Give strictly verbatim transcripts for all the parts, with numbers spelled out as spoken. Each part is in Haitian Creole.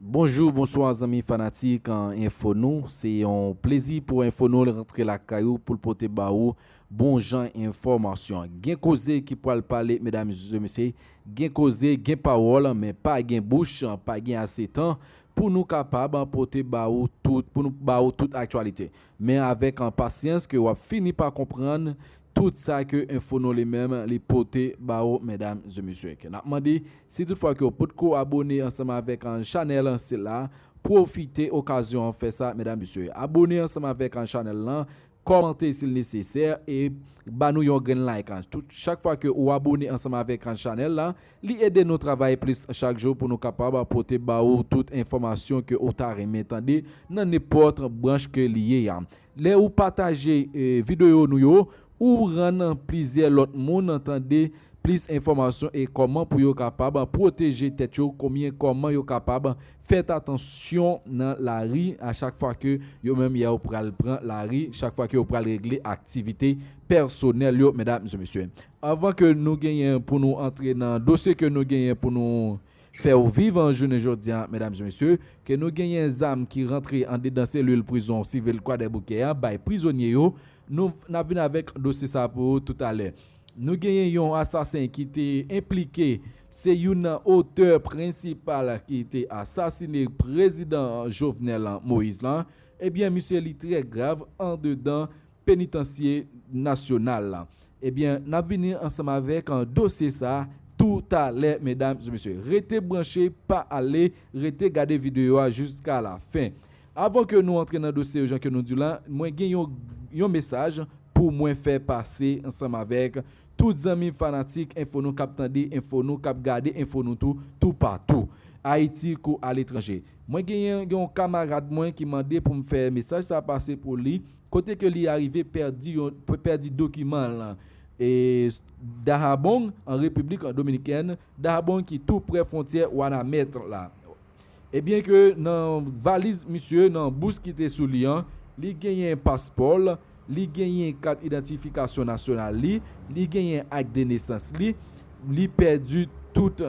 Bonjou, bonswa zanmi fanatik an Enfo Nou. Se yon plezi pou Enfo Nou rantre lakay ou pou l pote ba ou bon jan enfòmasyon. Gen koze ki pral pale, medam e mesye, gen koze, gen pawòl, men pa gen bouch, pa gen ase tan pou nou kapab pote ba ou tout, pou nou ba ou tout aktyalite. Men avèk an pasyans ke w ap fini pa konprann tout sa ke Enfo Nou li menm li pote ba ou, medam e mesye. Ke n ap mande, si toutfwa ke w potko abone ansanm avèk an chanèl an sila, pwofite okazyon an fè sa, medam e mesye. Abone ansanm avèk an chanèl lan, kòmante si l nesesè, e ba nou yon grenn like an. Tout, chak fwa ke ou abone ansanm avèk an chanèl la, li ede nou travay plis chak jou pou nou kapab pote ba ou tout enfòmasyon ke ou ta renmen tande nan nenpòt branch ke li ye a. Lè ou pataje eh, videyo nou yo, ou rann plizyè lòt moun tande plis enfòmasyon e kòman pou yo kapab pwoteje tèt yo, konbyen kòman yo kapab fèt atansyon nan lari a chak fwa ke yo menm yo pral pran lari, chak fwa ke yo pral regle aktivite pèsonèl yo, medam e mesye. Anvan ke nou genyen pou nou antre nan dosye ke nou genyen pou nou fè w viv an jounen jodi a, medam e mesye, ke nou genyen zam ki rantre andedan selil prizon sivil Kwadèboukè a bay prizonye yo. Nou n ap vin avèk dosye sa pou ou toutalè. Nou genyen yon asasen ki te enplike, se youn nan otè prensipal ki te asasine prezidan Jovenel Moïse lan. Ebyen, misye li trè grav andedan penitansye nasyonal la. Ebyen, n ap vini ansanm avèk an dosye sa toutalè, medam e mesye. Rete branche, pa ale, rete gade videyo a jiska la fen. Avan ke nou antre nan dosye yo, jan ke nou di la, mwen gen yon, yon mesaj pou mwen fè pase ansanm avèk tout zanmi fanatik Enfo Nou k ap tande Enfo Nou, k ap gade Enfo Nou tou, toupatou, Ayiti kou aletranje. Mwen genyen yon kamarad mwen ki mande pou m fè mesaj sa pase pou li, kote ke li arive pèdi, yon, pèdi dokiman lan. E Dajabón, an Repiblik Dominikèn, Dajabón ki tou prè fwontyè Wanament la. Ebyen ke nan valiz misye, nan bous ki te sou li an, li genyen paspò l, li genyen kat idantifikasyon nasyonal li, li genyen ak de nesans li, li pèdi tout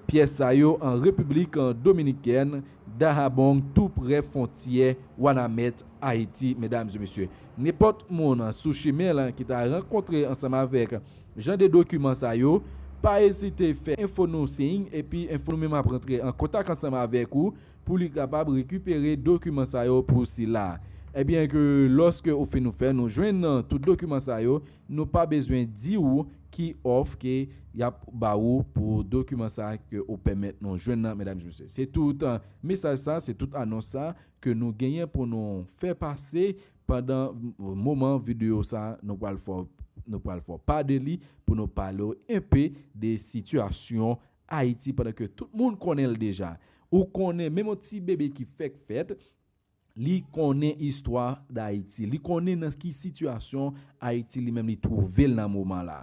pyès sa yo an Repiblik Dominikèn, Dajabón, tou prè fwontyè Wanament, Ayiti, medam e mesye. Nenpòt moun sou chimen lan ki ta rankontre ansanm avèk jan de dokiman sa yo, pa ezite fè Enfo Nou siy, epi Enfo Nou menm ap rantre an kontak ansanm avèk ou pou li kapab rekipere dokiman sa yo pou sila. Ebyen ke lòske ou fin ou fè nou jwenn tout dokiman sa yo, nou pa bezwen di ou ki òf ke y ap ba ou pou dokiman sa ke ou pèmèt nou jwenn nan, medam e mesye. Se tout mesaj sa, se tout anons sa ke nou genyen pou nou fè pase pandan moman videyo sa, nou pral fè, nou pral fè pa de li pou nou pale w enpe de sitiyasyon Ayiti pandan ke tout moun konnen l deja. Ou konnen, menm yon ti bebe ki fèk fèt, li konnen istwa Dayiti. Li konnen nan ki sitiyasyon Ayiti li menm li twouve l nan moman la.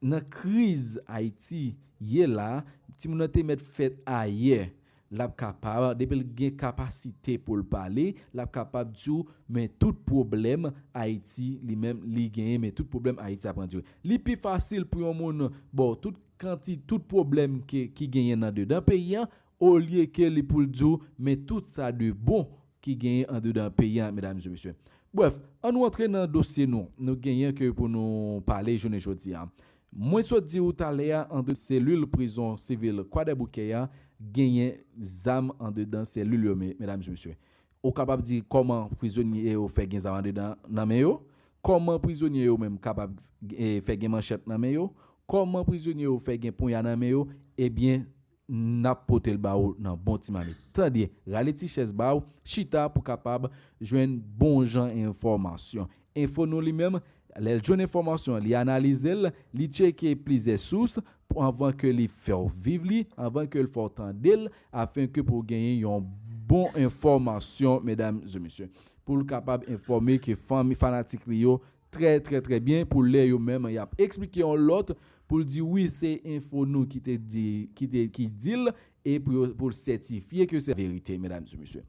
Nan kriz Ayiti ye la, timoun nan te mèt fèt ayè. L ap kapab, depi l gen kapasite pou l pale, l ap kapab di w, men tout pwoblèm Ayiti li menm li genyen, men tout pwoblèm Ayiti ap andire. Li pi fasil pou yon moun ba w tout kanti, tout pwoblèm ke, ki genyen nan dedan peyi an, olye ke li pou l di w, men tout sa de bon ki genyen andedan peyi a, medam e mesye. Brèf, ann nou antre nan dosye nou. Nou genyen ke pou nou pale jounen jodi a. Mwen sot di ou talè a, andedan selil prizon sivil Kwadèboukè a, genyen zam andedan selil yo, me-, medam e mesye. Ou kapab di kòman prizonye yo fè gen zam andedan nan men yo? Kòman prizonye yo menm kapab eh, fè gen manchèt nan men yo? Kòman prizonye yo fè gen ponya nan men yo? Ebyen, n ap pote l ba ou nan bon ti mamit. Tande, rale ti chèz ba ou, chita pou kapab jwenn bon jan enfòmasyon. Enfo Nou li menm, lè l jwenn enfòmasyon, li analize l, li tcheke plizyè sous pou anvan ke li fè w viv li, anvan ke l fè w tande l, afen ke pou w genyen yon bon enfòmasyon, medam e mesye. Pou l kapab enfòme ke fanmi fanatik li yo trè, trè, trè byen pou lè yo menm y ap eksplike yon lòt pou l di wi se Enfo Nou ki te di, ki te, ki di l e pou yo, pou l sètifye ke se verite, medam e mesye.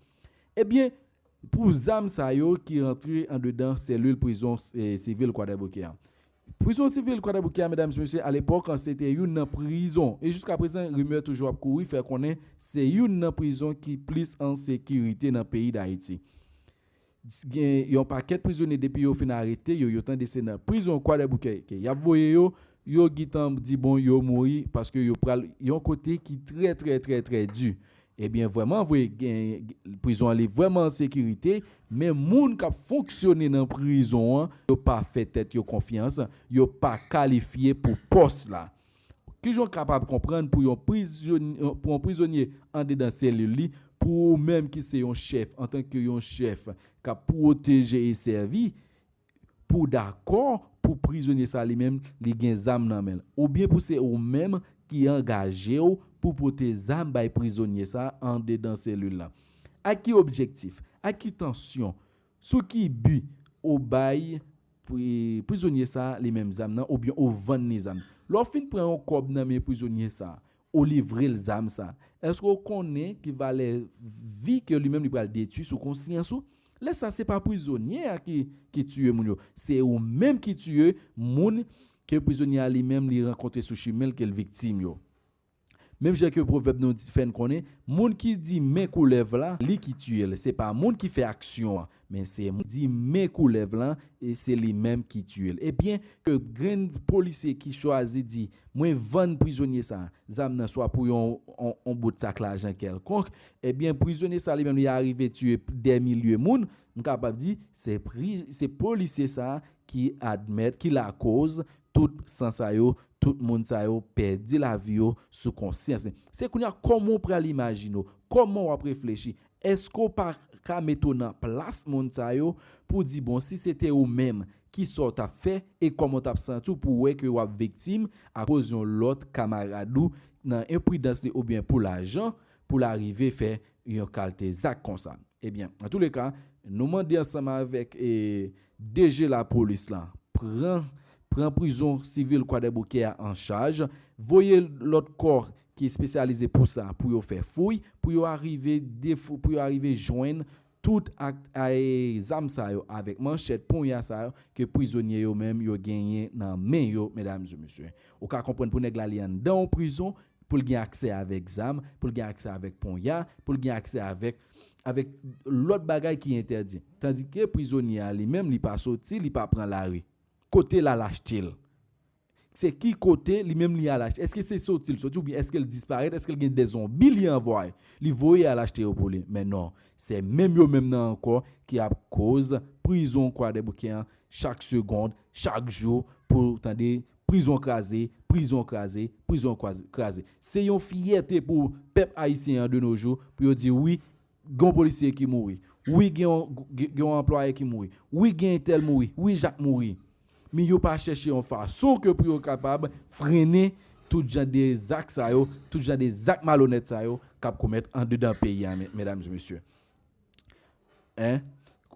Ebyen, pou zam sa yo ki rantre andedan selil prizon eh, sivil Kwadèboukè a. Prizon sivil Kwadèboukè a, medam e mesye, alepòk, se te youn nan prizon. E jiska prezan, rimè toujou ap kouri fè konnen se youn nan prizon ki plis an sekirite nan peyi Dayiti. Gen yon pakèt prizonye, depi yo fin arete yo, yo tande se nan prizon Kwadèboukè ke y ap voye yo, yo gentan di bon yo mouri paske yo pral yon kote ki trè, trè, trè, trè di. Ebyen, vrèman vre, gen, prizon an li vrèman an sekirite, men moun k ap fonksyone nan prizon an, yo pa fè tèt yo konfyans, yo pa kalifye pou pòs la. Kijan w kapab konprann pou yon prizon-, pou yon prizonye andedan selil li, pou ou menm ki se yon chèf, antanke yon chèf k ap pwoteje e sèvi, pou w dakò pou prizonye sa li menm li gen zam nan men l, oubyen pou se ou menm ki angaje w pou pote zam bay prizonye sa andedan selil la? Ak ki objektif? Ak ki entansyon? Sou ki bi ou bay pri-, prizonye sa li menm zam nan, oubyen ou vann li zam? Lè w fin pran yon kòb nan men prizonye sa, ou livre l zam sa, èske w konnen ki valè vi ke li menm li pral detwi sou konsyans ou? Lè sa, se pa prizonye a ki, ki tiye moun yo, se ou menm ki tiye moun ke prizonye a li menm li rankontre sou chimen l, ke l viktim yo. Menm jan ke pwovèb nou di, fè n konnen, moun ki di men koulèv la, li ki tiye l. Se pa moun ki fè aksyon an, men se moun ki di men koulèv la, e se li menm ki tiye l. Ebyen, ke grenn polisye ki chwazi di, mwen vann prizonye sa zam nan, swa pou yon, yon, yon bout sak lajan kèlkonk, ebyen, prizonye sa li menm, li arive tiye dè milye moun, m kapab di, se pri-, se polisye sa ki admèt, ki lakoz tout san sa yo, tout moun sa yo pèdi lavi yo sou konsyans li. Se kounye a, kòman w pral imajine w? Kòman w ap reflechi? Èske w pa ka mete w nan plas moun sa yo pou di, bon, si se te ou menm, ki sa w t ap fè e kòman w t ap santi w pou w wè ke w ap viktim akoz yon lòt kamarad ou nan enpridans li oubyen pou lajan pou l arive fè yon kalte zak konsa? Ebyen, antouleka, nou mande ansanm avèk, e, D G lapolis la, pran, pran prizon sivil Kwadèboukè a an chaj, voye lòt kò ki espesyalize pou sa, pou yo fè fouy, pou yo arive defou-, pou yo arive jwenn tout ak, a, e, zam sa yo, avèk manchèt, ponya sa yo, ke prizonye yo menm yo genyen nan men yo, medam e mesye. Ou ka konprann pou nèg la li anndan yon prizon, pou l gen aksè avèk zam, pou l gen aksè avèk ponya, pou l gen aksè avèk, avèk lòt bagay ki entèdi. Tandike prizonye a li menm, li pa soti, li pa pran lari. Kote l al achte l? Se ki kote li menm li al achte? Èske se soti l soti, oubyen èske l disparèt? Èske l gen de zonbi li anvwaye? Li voye al achte yo pou li. Men non, se menm yo menm nan ankò ki ap koz prizon Kwadèboukè an chak segond, chak jou, pou w tande prizon kraze, prizon kraze, prizon kwaze-, kraze. Se yon fyète pou pèp ayisyen an de nos jours, pou yo di wi, gen yon polisye ki mouri. Wi, gen yon, gen, gen yon anplwaye ki mouri. Wi, gen entèl mouri. Wi, Jak mouri. Men yo pa chèche yon fason ke pou yo kapab frennen tout jan de zak sa yo, tout jan de zak malonèt sa yo k ap komèt andedan peyi a, me-, medam e mesye. Hein?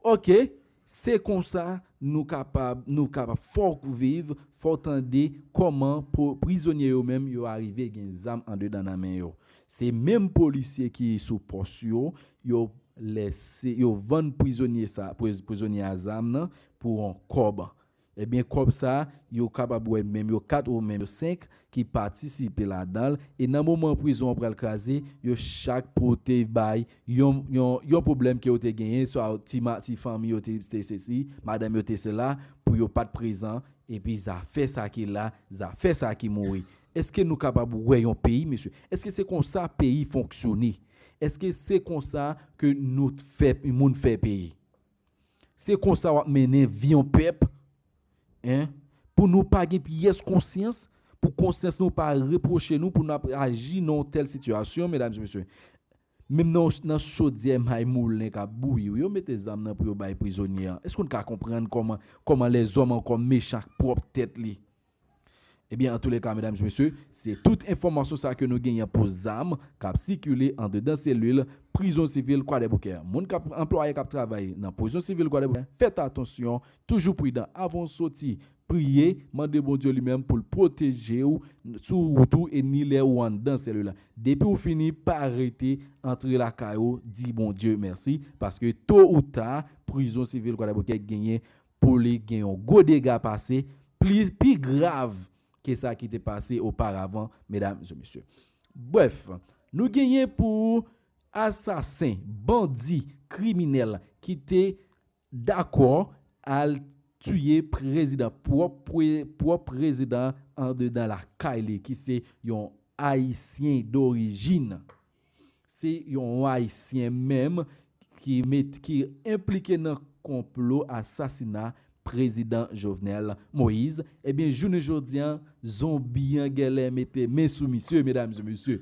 Ok, se konsa nou kapab, nou kapab fè w viv, fè w tande kòman po-, prizonye yo menm yo arive gen zam andedan nan men yo. Se menm polisye ki sou pòs yo, yo lèse, yo vann prizonye sa, priz-, prizonye a zam nan pou yon kòb. Ebyen, kòb sa, yo kapab wè menm yo kat ou menm yo senk ki patisipe ladan l. E nan moman prizon an pral kraze, yo chak pote bay yon, yon, yon pwoblèm ke yo te genyen, swa ti ma-, ti fanmi yo te, te sesi, madanm yo te sela, pou yo pa t prezan, epi zafè sa ki la, zafè sa ki mouri. Èske nou kapab wè yon peyi, mesye? Èske se konsa peyi fonksyone? Èske se konsa ke nou fè, moun fè peyi? Se konsa w ap mennen vi yon pèp, en? Pou nou pa gen pyès konsyans, pou konsyans nou pa repwoche nou, pou n ap aji nan yon tèl sitiyasyon, medam e mesye. Menm nan, nan chodyè may moulen k ap bouyi, yo mete zam nan pou yo bay prizonye an. Èske nou ka konprann kòman, kòman lèzòm ankò mechan ak pwòp tèt li? Ebyen, antouleka, medam e mesye, se tout enfòmasyon sa ke nou genyen pou zam k ap sikile andedan selil prizon sivil Kwadèboukè. Moun k ap, anplwaye k ap travay nan prizon sivil Kwadèboukè, fèt atansyon, toujou pridan avan w soti, priye, mande Bondye li menm pou l pwoteje w sou wout ou e ni lè ou anndan selil la. Depi w fini, pa rete, antre lakay ou, di Bondye mèsi, paske to ou ta, prizon sivil Kwadèboukè genyen pou li gen yon gwo dega pase, pli, pi grav ke sa ki te pase oparavan, medam e mesye. Brèf, Nou genyen pou asasen, bandi, kriminèl ki te dakò al tiye prezidan, pwòp pre- pwòp prezidan andedan lakay li, ki se yon Ayisyen dorijin. Se yon Ayisyen menm ki met, ki enplike nan konplo asasina prezidan Jovenel Moïse. Ebyen, jounen jodi a, zonbi an genlè mete men sou misye, medam e mesye.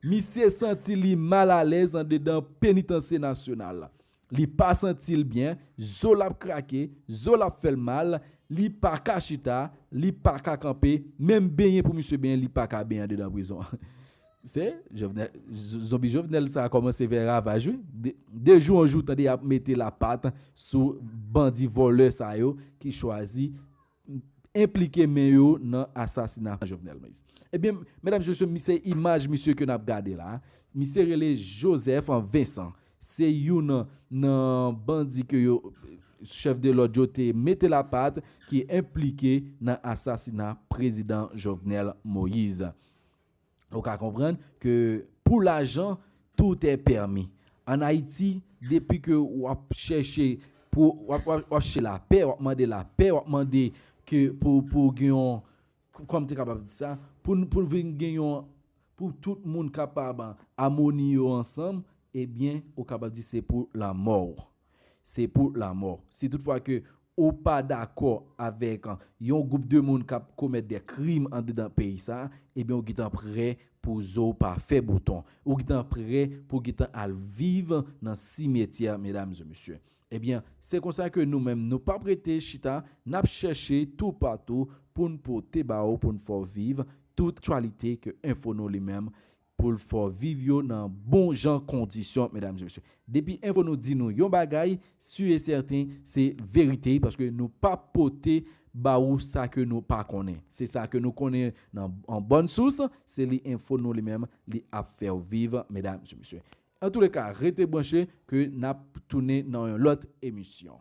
Misye santi li malalèz andedan penitansye nasyonal. Li pa santi l byen, zo l ap krake, zo l ap fè l mal, li pa ka chita, li pa ka kanpe, menm benyen pou misye benyen, li pa ka benyen andedan prizon. Se Jovenel, z- zonbi Jovenel sa a kòmanse fè ravaj, wi. De, de jou an jou, tande y ap mete lapat sou bandi vòlè sa yo ki chwazi enplike men yo nan asasina Jovenel Moïse. Ebyen, medam e mesye, se imaj misye ke n ap gade la. Misye rele Joseph Vincent. Se youn nan, nan bandi ke yo, chèf de lòd yo te mete lapat, ki enplike nan asasina prezidan Jovenel Moïse. Ou ka konprann ke pou lajan, tout est permis. An Ayiti, depi ke w ap chèche pou w ap, w ap, w ap chèche lapè, w ap mande lapè, w ap mande ke pou, pou gen yon, kòm te kapab di sa, pou, pou vin gen yon, pou tout moun kapab amoni yo ansanm, ebyen, ou kapab di se pou lanmò. Se pou lanmò. Si toutfwa ke ou pa dakò avèk yon gwoup de moun k ap komèt de krim andedan peyi sa, ebyen, ou gentan prè pou zo w pa fè bouton. Ou gentan prè pou gentan al viv nan simetyè, medam e mesye. Ebyen, se konsa ke nou menm, nou p ap rete chita, n ap chèche toupatou pou n pote ba ou, pou n fè w viv tout aktyalite ke Enfo Nou li menm pou l fè w viv yo nan bon jan kondisyon, medam e mesye. Depi Enfo Nou di nou yon bagay, si e sèten, se verite, paske nou p ap pote ba ou sa ke nou pa konnen. Se sa ke nou konnen nan an bòn sous, se li Enfo Nou li menm, li ap fè w viv, medam e mesye. Antouleka, rete branche ke n ap tounen nan yon lòt emisyon.